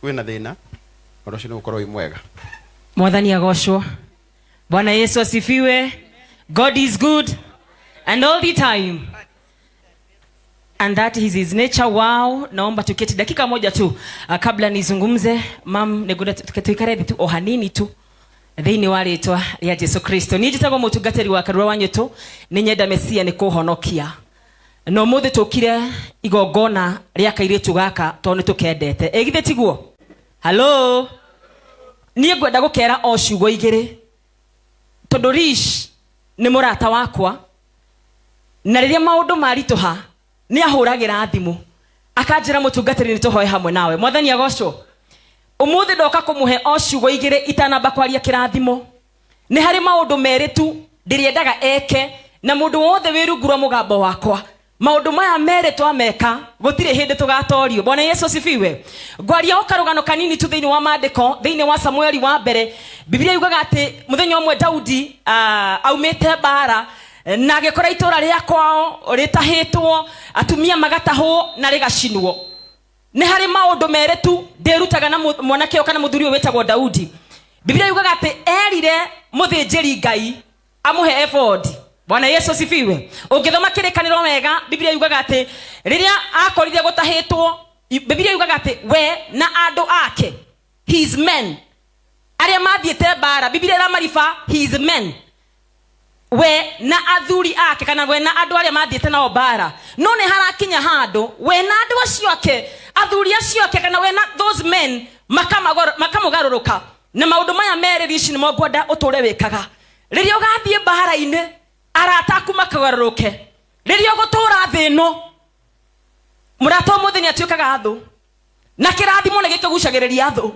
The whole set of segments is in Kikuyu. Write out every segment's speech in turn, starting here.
Kwĩna thĩna, ũndũ ũcio nĩ gũkorwo wĩ mwega. Mwathani agocwo. Bwana Yesu asifiwe. God is good and all the time, and that is his nature. Wow. Naomba tuketi dakika moja tu, kabla nizungumze. Mam, nĩngwenda tuikare thĩ tu o hanini tu thĩinĩ wa rĩtwa rĩa Jesu Kristo. Niĩ njĩtagwo mũtungatĩri wa Karura wa Nyũtũ, nĩ nyenda Mesia nĩ kũhonokia. Na ũmũthĩ tũkire igongona rĩa kairĩtu gaka tondũ nĩ tũkendete. Ĩ githĩ tiguo? Hello? Niĩ ngwenda gũkera o ciugo igĩrĩ tondũ Rish nĩ mũrata wakwa, na rĩrĩa maũndũ maritũha nĩ ahũragĩra thimũ akanjĩra, "Mũtungatĩri, nĩ tũhoe hamwe nawe." Mwathani agocwo. Ũmũthĩ ndoka kũmũhe o ciugo igĩrĩ itanamba kwaria kĩrathimo. Nĩ harĩ maũndũ merĩ tu ndĩrĩendaga eke, na mũndũ wothe wĩ rungu rwa mũgambo wakwa, maũndũ maya merĩ twameka, gũtirĩ hĩndĩ tũgatorio. Bwana Yesu asifiwe. Ngwaria o karũgano kanini tu thĩinĩ wa maandĩko. Thĩinĩ wa Samueli wa Mbere, Biblia yugaga atĩ mũthenya ũmwe Daudi aumĩte mbara na agĩkora itũra rĩa kwao rĩtahĩtwo, atumia magatahwo na rĩgacinwo. Nĩ harĩ maũndũ merĩ tu ndĩrutaga na mwanake ũyũ kana mũthuri ũyũ wĩtagwo Daudi. Biblia yugaga atĩ erire mũthĩnjĩri Ngai amũhe ebodi. Bwana Yesu asifiwe. Ũngĩthoma Kĩrĩkanĩro wega, Biblia yugaga atĩ rĩrĩa akorire gũtahĩtwo, Biblia yugaga atĩ we na andũ ake, his men, arĩa mathiĩte mbara, Biblia ĩramariba his men, we na athuri ake kana we na andũ arĩa mathiĩte nao mbara. No nĩ harakinya handũ we na andũ acio ake, athuri acio ake, kana we na those men makamũgarũrũka. Na maũndũ maya merĩ, Rishi, nĩmo ngwenda ũtũre wĩkaga. Rĩrĩa ũgathiĩ mbara-inĩ, arata aku makagarũrũke. Rĩrĩa ũgũtũra thĩ ĩno, mũrata ũmũthĩ nĩ atuĩkaga thũ, na kĩrathimo nĩ gĩkĩgucagĩrĩria thũ.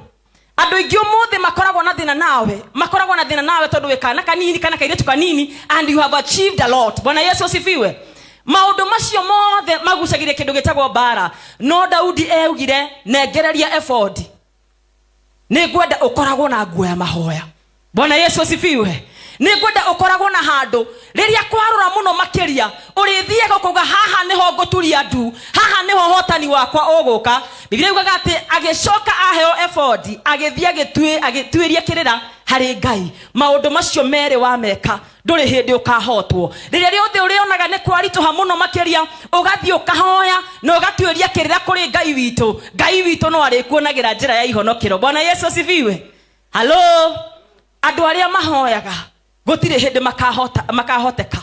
Andũ aingĩ ũmũthĩ makoragwo na thĩna nawe, makoragwo na thĩna nawe tondũ wĩ kana kanini kana kairĩtu kanini and you have achieved a lot. Bwana Yesu asifiwe. Maũndũ macio mothe magucagĩrĩria kĩndũ gĩtagwo mbara. No Daudi eugire, "Nengereria ebodi, nĩ ngwenda ũkoragwo na nguo ya mahoya." Bwana Yesu asifiwe. Nĩ ngwenda ũkoragwo na handũ rĩrĩa kwarũra mũno makĩria ũrĩthiaga ũkauga, "Haha nĩho ngũturia ndu, haha nĩho hotani wakwa ũgũka." Biblia yugaga atĩ agĩcoka aheo ebodi, agĩthiĩ agĩtuĩria kĩrĩra harĩ Ngai. Maũndũ macio merĩ wameka, ndũrĩ hĩndĩ ũkahotwo. Rĩrĩa rĩothe ũrĩonaga nĩ kwaritũha mũno makĩria, ũgathiĩ ũkahoya na ũgatuĩria kĩrĩra kũrĩ Ngai witũ, Ngai witũ no arĩkuonagĩra njĩra ya ihonokero. Bwana Yesu asifiwe. Halo? Andũ arĩa mahoyaga gũtirĩ hĩndĩ makahoteka.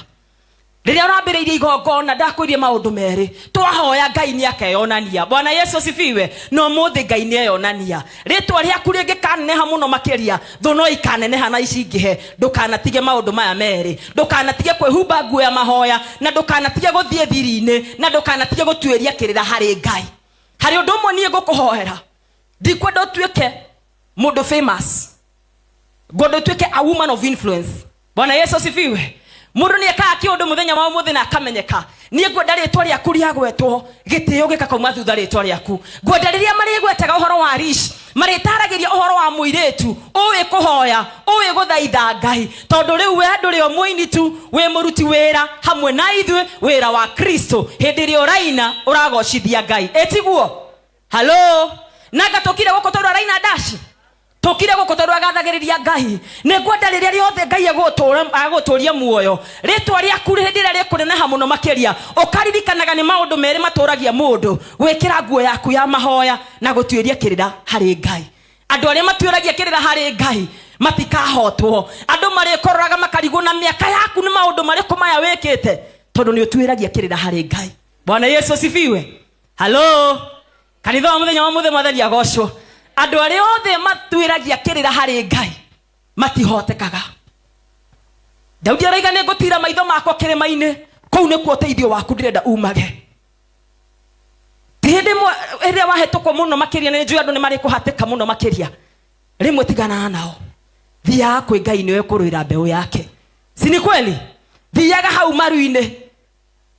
Rĩrĩa ũrambĩrĩirie igongona, ndakwĩrie maũndũ merĩ twahoya, Ngai nĩ akeyonania. Bwana Yesu asifiwe. No mũthĩ Ngai nĩ eyonania. Rĩtwa rĩaku rĩngĩkaneneha mũno makĩria, thũ no ikaneneha na icingĩhe. Ndũkanatige maũndũ maya merĩ: ndũkanatige kwĩhumba nguo ya mahoya, na ndũkanatige gũthiĩ thiri-inĩ, na ndũkanatige gũtuĩria kĩrĩra harĩ Ngai. Harĩ ũndũ ũmwe niĩ ngũkũhoera: ndikwenda ũtuĩke mũndũ famous, ngwenda ũtuĩke a woman of influence. Bwana Yesu asifiwe. Mũndũ nĩ ekaga kĩũndũ mũthenya wa ũmũthĩ na akamenyeka. Niĩ ngwenda rĩtwa rĩaku rĩagwetwo, gĩtĩo gĩkakauma thutha rĩtwa rĩaku. Ngwenda rĩrĩa marĩgwetaga ũhoro wa Rish, marĩtaragĩria ũhoro wa mũirĩtu ũĩ kũhoya, ũĩ gũthaitha Ngai, tondũ rĩu we ndũrĩ o mũini tu, wĩ mũruti wĩra hamwe na ithuĩ, wĩra wa Kristo. Hĩndĩ ĩrĩa ũraina, ũragocithia Ngai, ĩtiguo? Halo? Nanga tũkire gũkũ tondũ araina ndaci? Tũkire gũkũ tondũ agathagĩrĩria Ngai. Nĩ ngwenda rĩrĩa rĩothe Ngai agũtũria muoyo, rĩtwa rĩaku hĩndĩ ĩrĩa rĩkũneneha mũno makĩria, ũkaririkanaga nĩ maũndũ merĩ matũragia mũndũ: gwĩkĩra nguo yaku ya mahoya na gũtuĩria kĩrĩra harĩ Ngai. Andũ arĩa matuĩragia kĩrĩra harĩ Ngai matikahotwo. Andũ marĩkororaga makarigwo na mĩaka yaku, nĩ maũndũ marĩkũ maya wĩkĩte, tondũ nĩ ũtuĩragia kĩrĩra harĩ Ngai. Bwana Yesu asifiwe. Halo, kanitha wa mũthenya wa mũthĩ? Mwathani agocwo. Andũ arĩa othe matuĩragia kĩrĩra harĩ Ngai matihotekaga. Daudi araiga, "Nĩ ngũtira maitho makwa kĩrĩma-inĩ, kũu nĩkuo ũteithio waku ndĩrenda umage." Ti hĩndĩ ĩmwe ĩrĩa wahĩtũkwo mũno makĩria. Nĩ njũĩ andũ nĩ marĩ kũhatĩka mũno makĩria. Rĩmwe tiganaga nao, thiaga kwĩ Ngai, nĩwe kũrũĩra mbeũ yake. Si ni kweli? Thiaga hau maru-inĩ,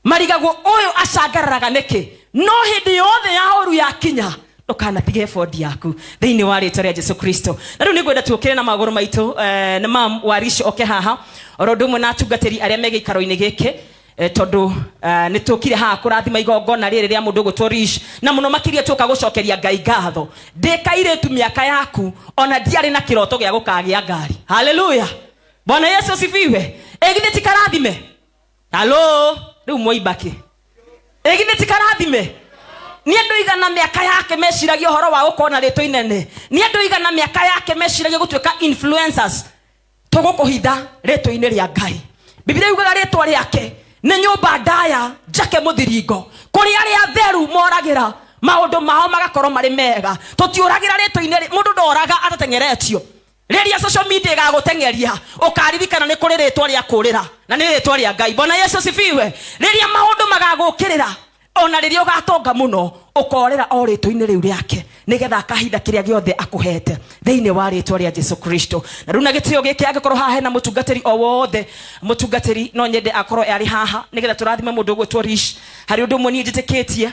marigagwo ũyũ acangararaga nĩkĩ. No hĩndĩ yothe ya ũru yakinya, ndũkanatige ebodi yaku thĩinĩ wa rĩtwa rĩa Jesu Kristo. Na rĩu nĩngwenda tuũkĩre na magũrũ maitũ, na mam warish oke haha oro ũndũ ũmwe na atungatĩri arĩa me gĩikaro-inĩ gĩkĩ. Tondu nĩ tũkire haha kũrathima igongona rĩrĩ rĩa mũndũ ũgwĩtwo Rish, na mũno makĩria tũka gũcokeria Ngai ngatho. Ndĩ kairĩtu mĩaka yaku, ona ndiarĩ na kĩroto gĩa gũkagĩa ngari. Haleluya, Bwana Yesu asifiwe. Ĩ githĩ ti karathime? Halo, rĩu mwaibaki, ĩ githĩ ti karathime? Nĩ andũ igana mĩaka yake meciragia ũhoro wa gũkorwo na rĩtwa inene. Nĩ andũ igana mĩaka yake meciragia gũtuĩka influencers. Tũgũkũhitha rĩtwa-inĩ rĩa Ngai. Biblia yugaga rĩtwa rĩake nĩ nyũmba ndaya njake mũthiringo, kũrĩa arĩa atheru moragĩra, maũndũ mao magakorwo marĩ mega. Tũtiũragĩra rĩtwa-inĩ. Mũndũ ndoraga atateng'eretio. Rĩrĩa social media ĩgagũteng'eria, ũkaririkana nĩ kũrĩ rĩtwa rĩa kũrĩra, na nĩ rĩtwa rĩa Ngai. Bwana Yesu asifiwe. Rĩrĩa maũndũ magagũkĩrĩra, ona rĩrĩa ũgatonga mũno, ũkorĩra o rĩtwa-inĩ rĩu rĩake, nĩgetha akahitha kĩrĩa gĩothe akũhete thĩinĩ wa rĩtwa rĩa Jesu Kristo. Na rĩu na gĩtĩo gĩkĩ, angĩkorwo haha hena mũtungatĩri o wothe, mũtungatĩri no nyende akorwo arĩ haha, nĩgetha tũrathime mũndũ ũgwĩtwo Rish. Harĩ ũndũ ũmwe niĩ njĩtĩkĩtie,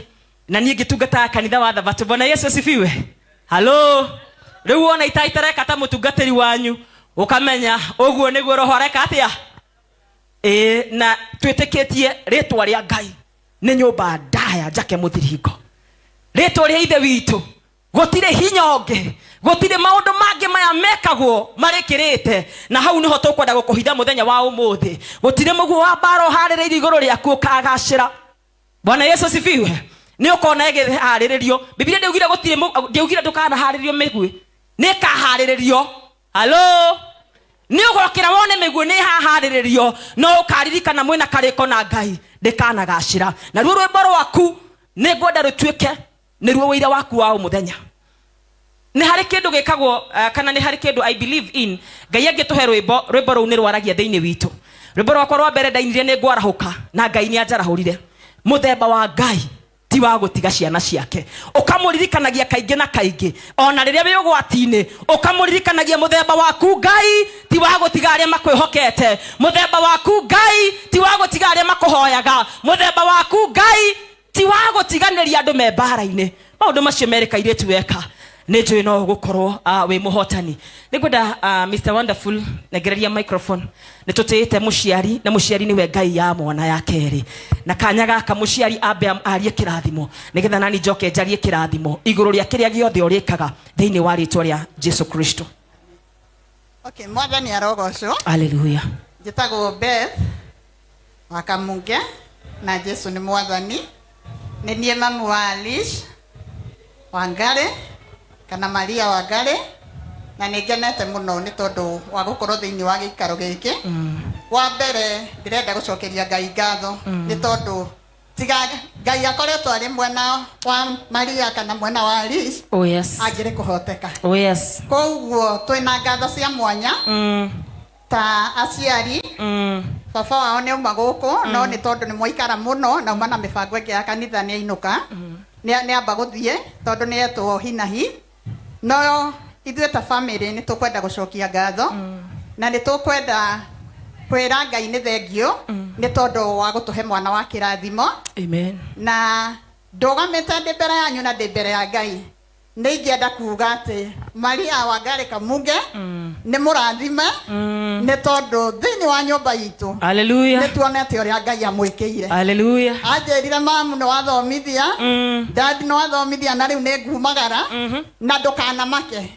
na niĩ ngĩtungataga kanitha wa Thabatũ. Bwana Yesu asifiwe. Halo, rĩu wona itaitareka ta mũtungatĩri wanyu, ũkamenya ũguo nĩguo roho areka atĩa. Ĩĩ, na twĩtĩkĩtie rĩtwa rĩa Ngai nĩ nyũmba ndaya njake mũthiringo. Rĩtwa rĩa Ithe witũ, gũtirĩ hinya ũngĩ, gũtirĩ maũndũ mangĩ maya mekagwo marĩkĩrĩte, na hau nĩho tũkwenda gũkũhitha mũthenya wa ũmũthĩ. Gũtirĩ mũguo wa mbara ũharĩrĩirio igũrũ rĩaku ũkagacĩra. Bwana Yesu asifiwe. Nĩ ũkona ĩgĩharĩrĩrio. Biblia ndĩaugire gũtirĩ, ndĩaugire ndũkanaharĩrĩrio mĩguĩ, nĩ ĩkaharĩrĩrio. Halo, nĩ ũgokĩra wone mĩguĩ nĩ ĩhaharĩrĩrio, no ũkaririkana mwĩna karĩko na Ngai ndĩkanagacĩra. Naruo rwĩmbo rwaku nĩ ngwenda rũtuĩke nĩruo wĩira waku wa mũthenya. Nĩ harĩ kĩndũ gĩkagwo, kana nĩ harĩ kĩndũ I believe in. Ngai angĩtũhe rwĩmbo, rwĩmbo rũu nĩ rwaragia thĩinĩ witũ. Rwĩmbo rwakwa rwa mbere ndainire nĩ ngwarahũka, na Ngai nĩ anjarahũrire. Mũthemba wa Ngai ti wa gũtiga ciana ciake. Ũkamũririkanagia kaingĩ na kaingĩ, ona rĩrĩa wĩ ũgwati-inĩ, ũkamũririkanagia mũthemba waku Ngai ti wa gũtiga arĩa makwĩhokete. Mũthemba waku Ngai ti wa gũtiga arĩa makũhoyaga. Mũthemba waku Ngai ti wa gũtiganĩria andũ me mbara-inĩ. Maũndũ macio merĩ, kairĩtu, weka nĩ njũĩ no ũgũkorwo wĩ mũhotani. Nĩ ngwenda, Mr Wonderful, nengereria microphone. Nĩ tũtĩĩte mũciari, na mũciari nĩwe Ngai ya mwana ya kerĩ, na kanya gaka mũciari ambe arie kĩrathimo, nĩgetha nani njoke njarie kĩrathimo igũrũ rĩa kĩrĩa gĩothe ũrĩkaga thĩinĩ wa rĩtwa rĩa Jesu Kristo. Okay, Mwathani arogocwo. Haleluya. Njĩtagwo Beth wa Kamunge, na Jesu nĩ Mwathani. Nĩ niĩ mamu wa Alish Wangari kana Maria Wangari, na nĩ ngenete mũno nĩ tondũ wa gũkorwo thĩinĩ wa gĩikaro gĩkĩ. Wa mbere ndĩrenda gũcokeria Ngai ngatho nĩ tondũ tiga Ngai akoretwo arĩ mwena wa Maria kana mwena wa Alish, Oh yes. angĩrĩ kũhoteka. Oh yes. Koguo twĩna ngatho cia mwanya ta aciari. Baba wao nĩ auma gũkũ, no nĩ tondũ nĩ mwaikara mũno na uma na mĩbango ĩngĩ ya kanitha, nĩ ainũka, nĩ amba gũthiĩ tondũ nĩ etwo hinahi. No ithuĩ ta family nĩ tũkwenda gũcokia ngatho, na nĩ tũkwenda kwĩra Ngai nĩ thengiũ nĩ tondũ wa gũtũhe mwana wa kĩrathimo. Amen. Na ndũgamĩte ndĩ mbere yanyu na ndĩ mbere ya Ngai, nĩ ingĩenda kuga atĩ Maria Wangari Kamunge nĩ mũrathime, nĩ tondũ thĩinĩ wa nyũmba itũ Haleluya. nĩ tuonete ũrĩa Ngai amwĩkĩire. Haleluya. Anjĩrire, "Mamu, nĩ wathomithia, dad, nĩ wathomithia, na rĩu nĩ ngumagara, na ndũkanamake,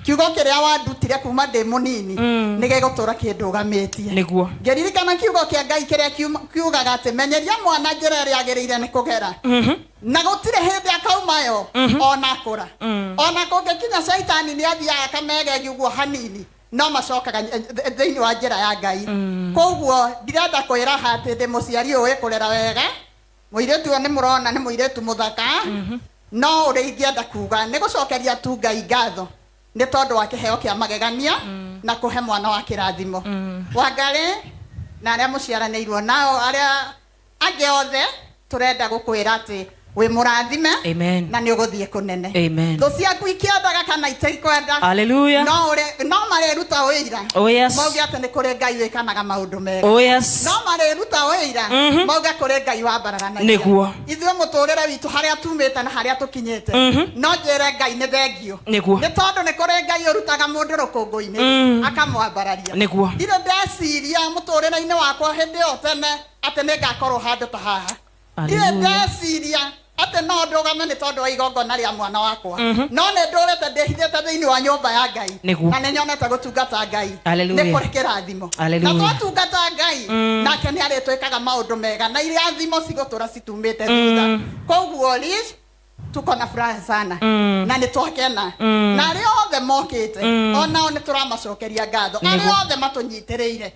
kiugo kĩrĩa wandutire kuma ndĩ mũnini nĩ gĩgũtũra kĩndũgamĩtie." Nĩguo. Ngĩririkana kiugo kĩa Ngai kĩrĩa kiugaga atĩ menyeria mwana njĩra ĩrĩa agĩrĩire nĩ kũgera, na gũtirĩ hĩndĩ akaumayo ona akũra. Ona kũngĩkinya caitani nĩ athiaga akamegegia ũguo hanini, no macokaga thĩinĩ wa njĩra ya Ngai. Koguo ndirenda kwĩraha atĩ ndĩ mũciari ũĩ kũrera wega mũirĩtu ũyũ. Nĩ mũrona nĩ mũirĩtu mũthaka, no ũrĩa ingĩenda kuga nĩ gũcokeria tu Ngai ngatho nĩ tondũ wa kĩheo kĩa magegania na kũhe mwana wa kĩrathimo. Wangarĩ na arĩa mũciaranĩirwo nao, arĩa angĩ othe, tũrenda gũkwĩra atĩ Wĩ mũrathime. Amen. Na nĩ ũgũthiĩ kũnene. Amen. Thũ ciaku ikĩendaga kana itikwenda, Hallelujah. no marĩruta ũira, Oh yes. mauge atĩ nĩ kũrĩ Ngai wĩkanaga maũndũ mega. Oh yes. No marĩruta ũira, mauge kũrĩ Ngai wambaraga na Nĩguo. ithuĩ mũtũrĩre witũ, harĩa tumĩte na harĩa tũkinyĩte. No njĩre Ngai nĩ thengio, nĩ tondũ nĩ kũrĩ Ngai ũrutaga mũndũ rũkũngũ-inĩ, akamwambararia. Ndirĩ ndeciria mũtũrĩre-inĩ wakwa hĩndĩ ĩyo tene atĩ nĩ ngakorwo handũ ta haha. Ndirĩ ndeciria atĩ no ndũgame nĩ tondũ wa igongona rĩa mwana wakwa, no nĩ ndũrĩte ndĩhithĩte thĩinĩ wa nyũmba ya Ngai, na nĩ nyonete gũtungata Ngai Hallelujah. nĩ kũrĩ kĩrathimo. Hallelujah. Na twatungata Ngai, nake nĩ arĩtwĩkaga maũndũ mega, na irathimo cigũtũra citumĩte thutha. Koguo Liz, tuko na furaha sana, na nĩ twakena, na arĩa othe mokĩte onao nĩ tũramacokeria ngatho, arĩa othe matũnyitĩrĩire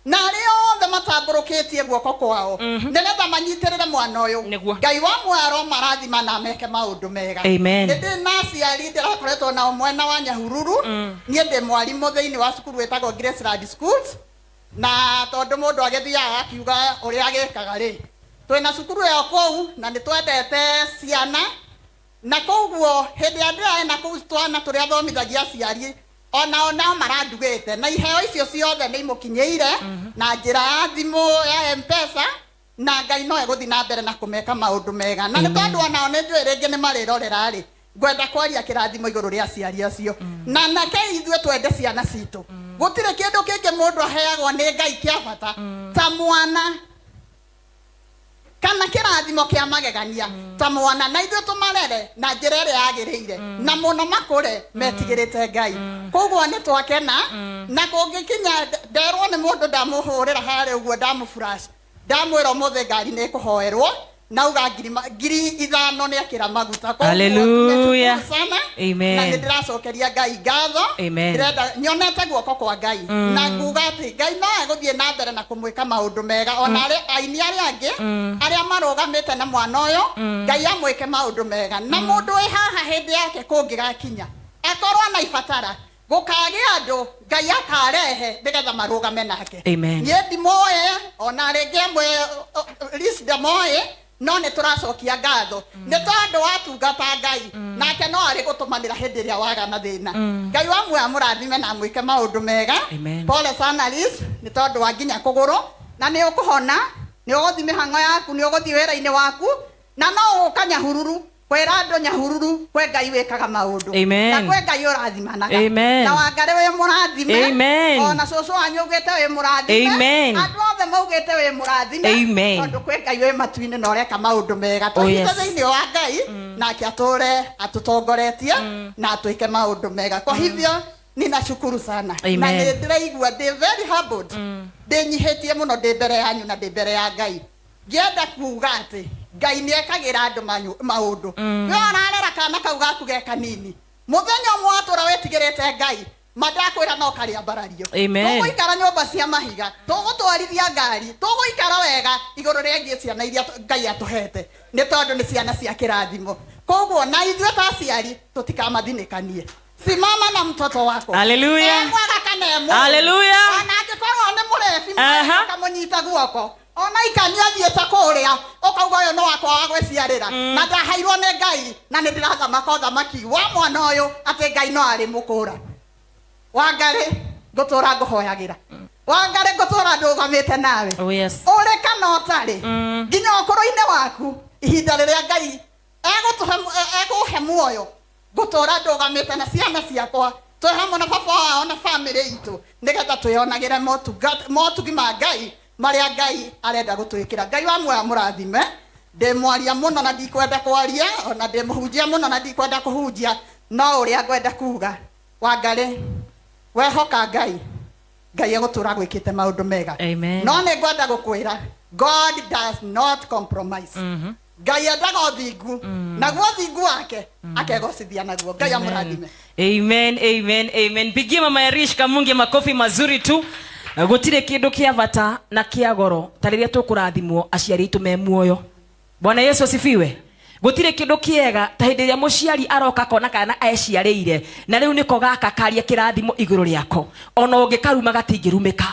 na arĩa othe matambũrũkĩtie guoko kwao nĩgetha manyitĩrĩre mwana ũyũ. Ngai wa mwaro marathima na meke maũndũ mega. Amen. Nĩ ndĩ na aciari ndĩrakoretwo nao mwena wa Nyahururu. Niĩ ndĩ mwarimũ thĩinĩ wa cukuru wĩtagwo Graceland Schools, na tondũ mũndũ agĩthiaga akiuga ũrĩa agĩkaga rĩ, twĩna cukuru ĩyo kũu, na nĩ twendete ciana, na koguo hĩndĩ ĩrĩa ndĩrarĩ na kũu, twana tũrĩa thomithagia, aciari onao nao marandugĩte, na iheo icio ciothe nĩ imũkinyĩire na njĩra ya thimũ ya Mpesa, na Ngai no egũthiĩ na mbere na kũmeka maũndũ mega. Na nĩ tondũ onao nĩ njũĩ rĩngĩ nĩ marĩrorera rĩ, ngwenda kwaria kĩrathimo igũrũ rĩa aciari acio, na nake ithuĩ twende ciana citũ. Gũtirĩ kĩndũ kĩngĩ mũndũ aheagwo nĩ Ngai kĩa bata ta mwana, kana kĩrathimo kĩa magegania ta mwana, na ithuĩ tũmarere na njĩra ĩrĩa yagĩrĩire, na mũno makũre metigĩrĩte Ngai. Koguo nĩ twakena, na kũngĩkinya nderwo nĩ mũndũ, ndamũhũrĩra harĩa ũguo, ndamũflash, ndamwĩra ũmũthĩ ngari nĩ ĩkũhoerwo, nauga 5,000 nĩ akĩra maguta. Koguo Hallelujah. tumeshukuru sana. Amen. Na nĩ ndĩracokeria Ngai ngatho. Amen. Ndĩrenda nyonete guoko kwa Ngai, na nguga atĩ Ngai no egũthiĩ na mbere na kũmwĩka maũndũ mega, ona arĩa aini arĩa angĩ arĩa marũgamĩte na mwana ũyũ, Ngai amwĩke maũndũ mega. Na mũndũ wĩ haha, hĩndĩ yake kũngĩgakinya akorwo na ibatara, gũkagĩa andũ Ngai akarehe nĩgetha marũgame nake. Amen. Niĩ ndimoĩ, ona rĩngĩ amwe Liz ndamoĩ, no nĩ tũracokia ngatho nĩ tondũ watungata Ngai, nake no arĩ gũtũmanĩra hĩndĩ ĩrĩa waga na thĩna. Ngai wa muoyo amũrathime na amwĩke maũndũ mega. Amen. Pole sana Liz, nĩ tondũ wa nginya kũgũrũ, na nĩ ũkũhona, nĩ ũgũthiĩ mĩhang'o yaku, nĩ ũgũthiĩ wĩra-inĩ waku, na no ũka Nyahururu kwĩra andũ Nyahururu kwĩ Ngai wĩkaga maũndũ, Amen. na kwĩ Ngai ũrathimanaga. Amen. Na Wangarĩ, wĩ mũrathime. Amen. Ona cũcũ wanyu augĩte wĩ mũrathime. Amen. Andũ othe maugĩte wĩ mũrathime. Amen. Tondũ kwĩ Ngai wĩ matu-inĩ na ũreka maũndũ mega. Oh, Tũhithe thĩinĩ wa Ngai, nake atũre atũtongoretie na atwĩke maũndũ mega. Kwa hivyo ninashukuru sana, Amen. na nĩ ndĩraigua ndĩ very humbled, ndĩnyihĩtie mũno ndĩ mbere yanyu na ndĩ mbere ya Ngai, ngĩenda kuga atĩ Ngai nĩ ekagĩra andũ maũndũ. We ũrarera kana kau gaku ge kanini, mũthenya ũmwe watũra wĩtigĩrĩte Ngai, mandakwĩra no karĩambarario. Amen. Tũgũikara nyũmba cia mahiga, tũgũtwarithia ngari, tũgũikara wega igũrũ rĩgiĩ ciana iria Ngai atũhete, nĩ tondũ nĩ ciana cia kĩrathimo. Koguo na ithuĩ ta aciari tũtikamathinĩkanie. Simama na mtoto wako. Hallelujah. E mwega kana e mũũru. Hallelujah. Ona angĩkorwo nĩ mũrebi, ũkamũnyita guoko, ona ikania thiĩte kũrĩa, ũkauga ũyũ nĩ wakwa wa gwĩciarĩra, na ndaheirwo nĩ Ngai, na nĩ ndĩrathamaka ũthamaki wa mwana ũyũ, atĩ Ngai no arĩ mũkũra. Wangarĩ, ngũtũra ngũhoyagĩra. Wangarĩ, ngũtũra ndũgamĩte nawe, Oh yes. ũrĩ kana ũtarĩ, nginya ũkũrũ-inĩ waku. Ihinda rĩrĩa Ngai egũhe muoyo, ngũtũra ndũgamĩte na ciana ciakwa, twĩ hamwe na baba wao na bamĩrĩ itũ, nĩgetha twĩonagĩre motugi ma Ngai marĩa Ngai arenda gũtwĩkĩra. Ngai wa muoyo amũrathime. Ndĩ mwaria mũno na ndikwenda kwaria, ona ndĩ mũhunjia mũno na ndikwenda kũhunjia, no ũrĩa ngwenda kuga, Wangarĩ, wehoka Ngai, Ngai egũtũra gwĩkĩte maũndũ mega. Amen. No nĩ ngwenda gũkwĩra, God does not compromise. Ngai endaga ũthingu, naguo ũthingu wake akegocithia naguo. Ngai amũrathime. Amen, amen, amen. Pigie mama Erish Kamunge makofi mazuri tu. Gũtirĩ kĩndũ kĩa bata na kĩa goro ta rĩrĩa tũkũrathimwo aciari aitũ me muoyo. Bwana Yesu asifiwe. Gũtirĩ kĩndũ kĩega ta hĩndĩ ĩrĩa mũciari aroka akona kana eciarĩire, na rĩu nĩko gaka karia kĩrathimo igũrũ rĩako, ona ũngĩkaruma gatingĩrumĩka.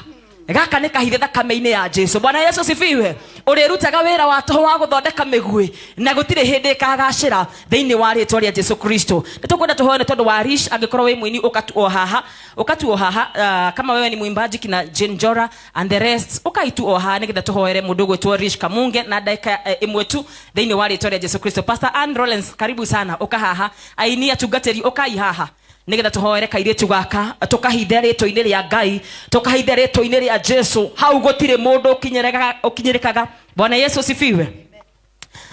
Gaka nĩ kahithe thakame-inĩ ya Jesu. Bwana Yesu sifiwe. Ũrĩrutaga wĩra wa tũhũ wa gũthondeka mĩguĩ na gũtirĩ hĩndĩ ĩkagacĩra thĩinĩ wa rĩtwa rĩa Jesu Kristo. Nĩ tũkwenda tũhoe nĩ tondũ wa Rish, angĩkorwo wĩ mũini ũkatuo haha, ũkatuo haha, kama wewe ni mwimbaji kina Jane Njora and the rest, ũkaitu o haha nĩgetha tũhoere mũndũ ũgwĩtwo Rish Kamunge na ndagĩka ĩmwe tu thĩinĩ wa rĩtwa rĩa Jesu Kristo. Pastor Ann Rollins, karibu sana, ũka haha. Aini atungatĩri, ũkai haha nigetha tuhoere kairĩtu gaka, tukahithe rĩtwa-inĩ rĩa Ngai, tukahithe rĩtwa-inĩ rĩa Jesu. Hau gũtirĩ mũndũ ũkinyĩrĩkaga. Bwana Yesu asifiwe.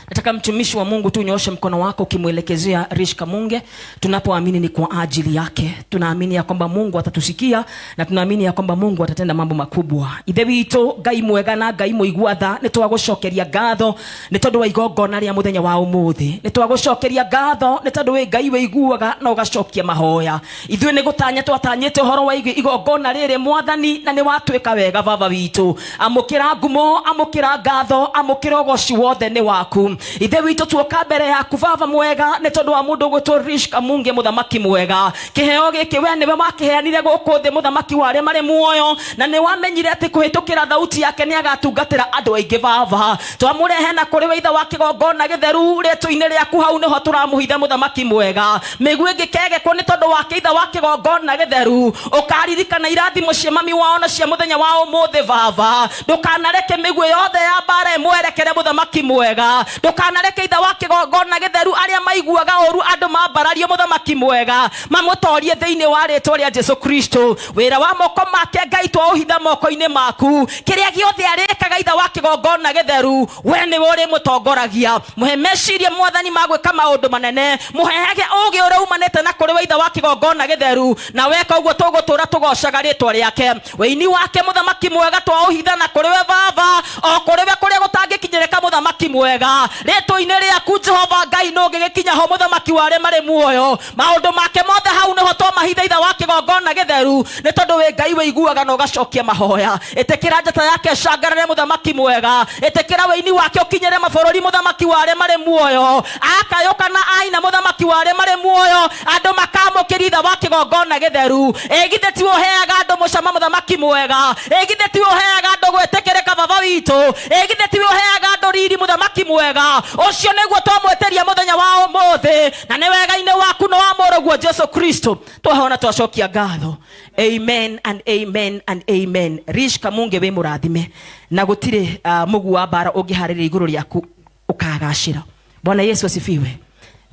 Nataka mtumishi wa Mungu tu unyoshe mkono wako ukimwelekezea Rish Kamunge. Tunapoamini ni kwa ajili yake, tunaamini ya kwamba Mungu atatusikia na tunaamini ya kwamba Mungu atatenda mambo makubwa. Ithe witũ Ngai mwega na Ngai mũigua tha, nĩ twagũcokeria ngatho nĩ tondũ wa igongona rĩa mũthenya wa ũmũthĩ. Nĩ twagũcokeria ngatho nĩ tondũ wĩ Ngai wĩiguaga na ũgacokia mahoya. Ithuĩ nĩ gũtanya twatanyĩte ũhoro wa igongona rĩrĩ Mwathani, na nĩ watwĩka wega Baba witũ. Amũkĩra ngumo, amũkĩra ngatho, amũkĩra ũgoci wothe nĩ waku. Ithe witũ tuoka mbere yaku Baba mwega nĩ tondũ wa mũndũ ũgwĩtwo Rish Kamunge, mũthamaki mwega. Kĩheo gĩkĩ we nĩwe wakĩheanire gũkũ thĩ, mũthamaki wa arĩa marĩ muoyo, na nĩ wamenyire atĩ kũhĩtũkĩra thauti yake nĩ agatungatĩra andũ aingĩ. Baba, twamũrehe na kũrĩ we Ithe wa kĩgongona gĩtheru, rĩtwa-inĩ rĩaku hau nĩho tũramũhitha mũthamaki mwega. Mĩguĩ ĩngĩkegekwo nĩ tondũ wake Ithe wa kĩgongona gĩtheru, ũkaririkana irathimo cia mami wao na cia mũthenya wa ũmũthĩ. Baba, ndũkanareke mĩguĩ yothe ya mbara ĩmwerekere mũthamaki mwega. Ndũkanareke Ithe wa kĩgongona gĩtheru arĩa maiguaga ũru andũ mambarario mũthamaki mwega, mamũtorie thĩinĩ wa rĩtwa rĩa Jesu Kristo. Wĩra wa moko make Ngai twaũhitha moko-inĩ maku. Kĩrĩa gĩothe arĩkaga Ithe wa kĩgongona gĩtheru, we nĩwe ũrĩmũtongoragia. Mũhe meciria Mwathani ma gwĩka maũndũ manene, mũhehage ũgĩ ũrĩa umanĩte na kũrĩ we Ithe wa kĩgongona gĩtheru, na weka ũguo tũgũtũra tũgocaga rĩtwa rĩake. Wĩini wake mũthamaki mwega twaũhitha na kũrĩ we Baba, o kũrĩ we kũrĩa gũtangĩkinyĩrĩka mũthamaki mwega. Rĩtwa-inĩ rĩaku Jehova Ngai nũ ũngĩgĩkinya ho mũthamaki wa arĩa marĩ muoyo. Maũndũ make mothe hau nĩho twamahitha Ithe wa kĩgongona gĩtheru, nĩ tondũ wĩ Ngai wĩiguaga na ũgacokia mahoya. Ĩtĩkĩra njata yake ĩcangarare mũthamaki mwega, ĩtĩkĩra wĩini wake ũkinyĩre mabũrũri mũthamaki wa arĩa marĩ muoyo. Akayũka na aina mũthamaki wa arĩa marĩ muoyo, andũ makamũkĩria Ithe wa kĩgongona gĩtheru. Ĩ githĩ tiwe ũheaga andũ mũcama mũthamaki mwega? Ĩ githĩ tiwe ũheaga andũ gwĩtĩkĩrĩka Baba witũ? Ĩ githĩ tiwe ũheaga andũ riri mũthamaki mwega? Ũcio nĩguo twamwĩtĩria mũthenya wa ũmũthĩ, na nĩ wega-inĩ waku na wa mũrũguo Jesu Kristo twahona twacokia ngatho. Amen and amen and amen. Rish Kamunge, wĩ mũrathime na gũtirĩ mũgu wa mbara ũngĩharĩria igũrũ rĩaku ũkagacĩra. Bwana Yesu asifiwe.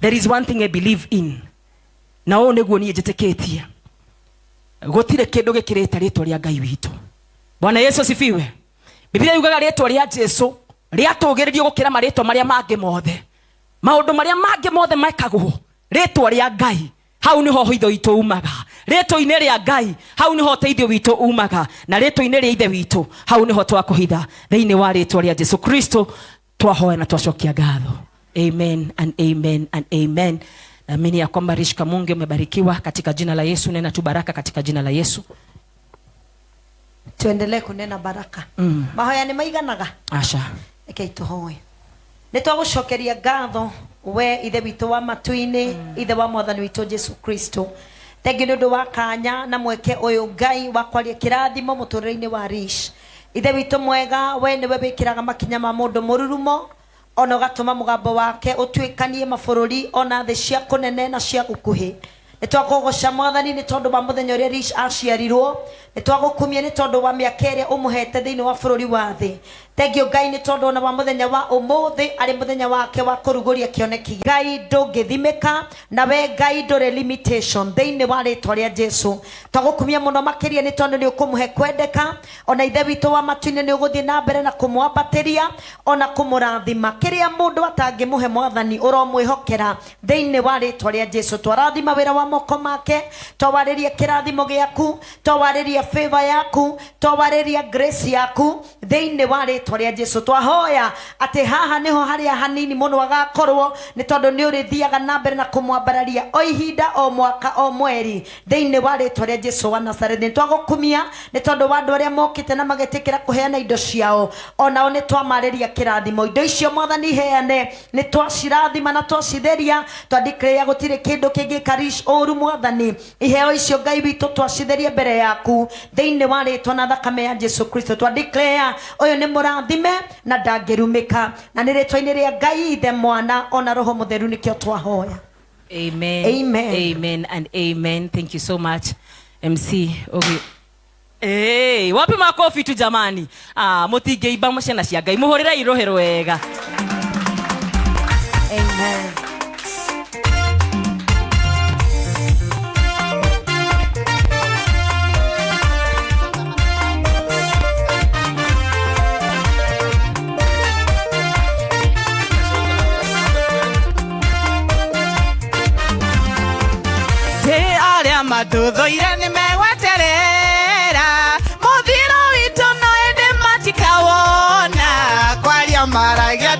There is one thing I believe in, na ũũ nĩguo niĩ njĩtĩkĩtie, gũtirĩ kĩndũ gĩkĩrĩte rĩtwa rĩa Ngai witũ. Bwana Yesu asifiwe. Biblia yugaga rĩtwa rĩa Jesu rĩatũgĩrĩrio gũkĩra marĩtwa marĩa mangĩ mothe. Maũndũ marĩa mangĩ mothe mekagwo, rĩtwa rĩa Ngai hau niho hitho witũ umaga. Rĩtwa-inĩ rĩa Ngai hau niho ũteithio witũ umaga, na rĩtwa-inĩ rĩa Ithe witũ hau niho twakũhitha. Thĩinĩ wa rĩtwa rĩa Jesu Kristo twahoya na twacokia ngatho. Amen and amen and amen. Naamini ya kwamba Rish Kamunge umebarikiwa katika jina la Yesu. Nena tu baraka katika jina la Yesu. Tuendelee kunena baraka. Mahoya nĩ maiganaga. Asha. Rekei tũhoe. Nĩ twagũcokeria ngatho we Ithe witũ wa matu-inĩ, Ithe wa Mwathani witũ Jesu Kristo. Thengiũ nĩ ũndũ wa kanya na mweke ũyũ Ngai wa kwaria kĩrathimo mũtũrĩre-inĩ wa Rish. Ithe witũ mwega, we nĩwe wĩkĩraga makinya ma mũndũ mũrurumo, ona ũgatũma mũgambo wake ũtuĩkanie mabũrũri ona thĩ cia kũnene na cia gũkuhĩ. Nĩ twakũgoca Mwathani nĩ tondũ wa mũthenya ũrĩa Rish aciarirwo. Nĩ twagũkumia nĩ tondũ wa mĩaka ĩrĩa ũmũhete thĩinĩ wa bũrũri wa thĩ. Thengiũ Ngai nĩ tondũ ona wa mũthenya wa ũmũthĩ arĩ mũthenya wake wa kũrugũria kĩoneki. Ngai ndũngĩthimĩka, na we Ngai ndũrĩ limitation thĩinĩ wa rĩtwa rĩa Jesu. Twagũkumia mũno makĩria nĩ tondũ nĩ ũkũmũhe kwendeka, ona Ithe witũ wa matu-inĩ nĩ ũgũthiĩ na mbere na kũmwambatĩria ona kũmũrathima. Kĩrĩa mũndũ atangĩmũhe Mwathani ũromwĩhokera thĩinĩ wa rĩtwa rĩa Jesu. Twarathima wĩra wa moko make, twawarĩria kĩrathimo gĩaku, twawarĩria favor yaku, twawarĩria grace yaku. Thĩinĩ wa rĩtwa rĩa Jesu twahoya atĩ haha nĩho harĩa hanini mũno agakorwo, nĩ tondũ nĩ ũrĩthiaga na mbere na kũmwambararia o ihinda, o mwaka, o mweri, thĩinĩ wa rĩtwa rĩa Jesu wa Nazarethi. Nĩ twagũkumia nĩ tondũ wa andũ arĩa mokĩte na magetĩkĩra kũheana indo ciao, onao nĩ twamarĩria kĩrathimo. Indo icio, Mwathani, heane, nĩ twacirathima na twacitheria, twandikĩrĩria gũtirĩ kĩndũ kĩngĩka ũru. Mwathani, iheo icio, Ngai witũ, twacitheria mbere yaku thĩinĩ wa rĩtwa na thakame ya Jesu Kristo. Twa declare ũyũ nĩ mũrathime na ndangĩrumĩka, na nĩ rĩtwa-inĩ rĩa Ngai Ithe, Mwana ona Roho Mũtheru nĩkĩo twahoya. Amen. Amen. Amen and amen. Thank you so much, MC. Okay. Hey, wapi makofi tu jamani? Ah, mutingeimba ciana cia Ngai. Muhurire irohe rwega. Amen. Thĩ arĩa matũthũire nĩ megweterera mũthiro witũ, no ĩndĩ matikawona. Kwaria maragia.